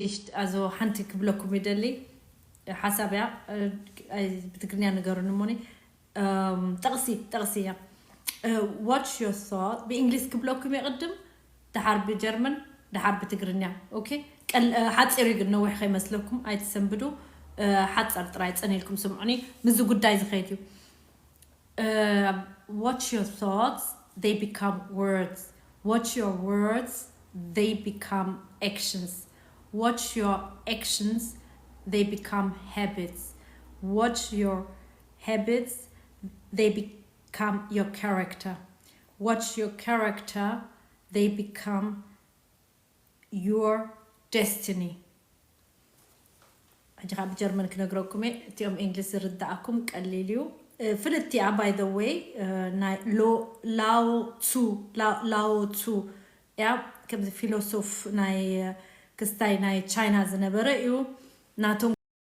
ኢሽት ኣዞ ሓንቲ ክብለኩም ይደሊ ሓሳብ እያ። ብትግርኛ ነገሩን እሞኒ። ጠቕሲ ጠቕሲ እያ። Watch your thought ብእንግሊዝ ክብለኩም ይቕድም፣ ድሓር ብጀርመን፣ ድሓር ብትግርኛ። ኦኬ። ሓፂር እዩ ግን ነዊሕ ከይመስለኩም ኣይትሰንብዱ። ሓፃር ጥራይ ፀኒልኩም ስምዑኒ። ምዚ ጉዳይ ዝኸይድ እዩ። Watch your thoughts, they become words. Watch your words, they become actions. Watch your actions, they become habits. Watch your habits, they become your character. Watch your character, they become your destiny. ሕጂ ካብ ጀርመን ክነግረኩም እየ። እቲኦም እንግሊዝ ዝርዳእኩም ቀሊል እዩ። ፍልጥቲ እያ። By the way፣ ናይ ላዎ ቱ፣ ላዎ ቱ እያ። ከምዚ ፊሎሶፍ ናይ ክስታይ ናይ ቻይና ዝነበረ እዩ። ናቶም